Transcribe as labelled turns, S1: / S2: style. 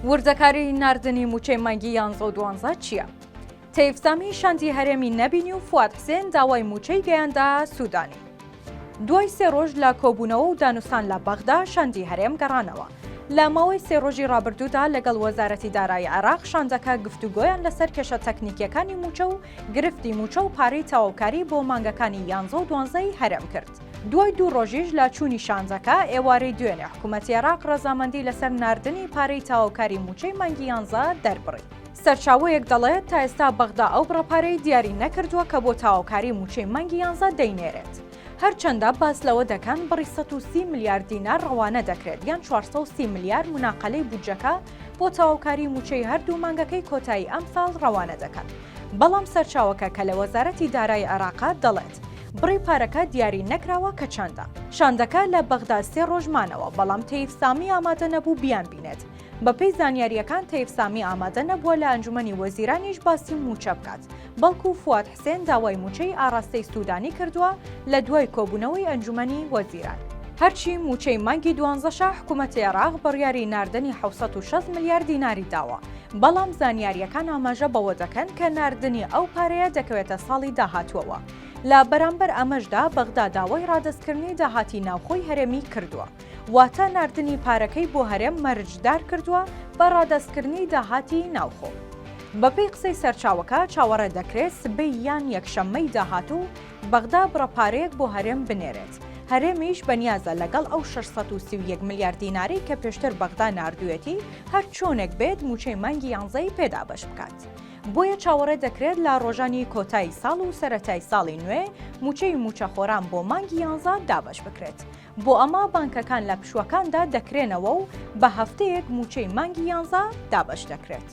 S1: وردەکاری ناردنی مووچەی مانگی یانزە و دوانزە چییە؟ تەیف سامی شاندی هەرێمی نەبینی و فواد حسێن داوای مووچەی گەیاندە سوودانی. دوای سێ ڕۆژ لە کۆبوونەوە و دانوستان لە بەغدا، شاندی هەرێم گەڕانەوە. لە ماوەی سێ ڕۆژی ڕابردوودا لەگەڵ وەزارەتی دارایی عێراق شاندەکە گفتوگۆیان لەسەر کێشە تەکنیکییەکانی مووچە و گرفتی مووچە و پارەی تەواوکاری بۆ مانگەکانی یانزە و دوانزەی هەرێم کرد. دوای دوو ڕۆژیش لە چوونی شاندەکە، ئێوارەی دوێنێ حکوومەتی عێراق ڕەزامەندی لەسەر ناردنی پارەی تەواوکاری مووچەی مانگی یانزە دەربڕی. سەرچاوەیەک دەڵێت، تا ئێستا بەغدا ئەو بڕە پارەی دیاری نەکردووە کە بۆ تەواوکاری مووچەی مانگی یانزە دەینێرێت. هەرچەندە باس لەوە دەکەن بڕی 130 ملیار دینار ڕەوانە دەکرێت یان 430 ملیار موناقەلەی بودجەکە بۆ تەواوکاری مووچەی هەردوو مانگەکەی کۆتایی ئەمساڵ ڕەوانە دەکەن. بەڵام سەرچاوەکە کە لە وەزارەتی دارایی عێراقە دەڵێت، بڕی پارەکە دیاری نەکراوە کە چەندە. شاندەکە لە بەغدا سێ ڕۆژ مانەوە، بەڵام تەیف سامی ئامادە نەبوو بیانبینێت. بەپێی زانیارییەکان تەیف سامی ئامادە نەبووە لە ئەنجومەنی وەزیرانیش باسی مووچە بکات، بەڵکو فواد حسێن داوای مووچەی ئاڕاستەی سودانی کردووە لە دوای کۆبوونەوەی ئەنجومەنی وەزیران. هەرچی مووچەی مانگی دوانزەشە حکومەتی عێراق بڕیاری ناردنی 760 ملیار دیناری داوە، بەڵام زانیارییەکان ئاماژە بەوە دەکەن کە ناردنی ئەو پارەیە دەکەوێتە ساڵی داهاتووەوە. لە بەرامبەر ئەمەشدا بەغدا داوای ڕادەستکردنی داهاتی ناوخۆی هەرێمی کردووە. واتە ناردنی پارەکەی بۆ هەرێم مەرجدار کردووە بە ڕادەستکردنی داهاتی ناوخۆ. بەپێی قسەی سەرچاوەکە، چاوەڕێ دەکرێت سبەی یان یەکشەممەی داهاتوو بەغدا بڕە پارەیەک بۆ هەرێم بنێرێت. هەرێمیش بەنیازە لەگەڵ ئەو 631 ملیار دینارەی کە پێشتر بەغدا ناردوویەتی، هەر چۆنێک بێت مووچەی مانگی یانزەی پێ دابەش بکات. بۆیە چاوەڕێ دەکرێت لە ڕۆژانی کۆتایی ساڵ و سەرەتای ساڵی نوێ مووچەی مووچەخۆران بۆ مانگی یانزە دابەش بکرێت. بۆ ئەمە بانکەکان لە پشووەکاندا دەکرێنەوە و بە هەفتەیەک مووچەی مانگی یانزە دابەش دەکرێت.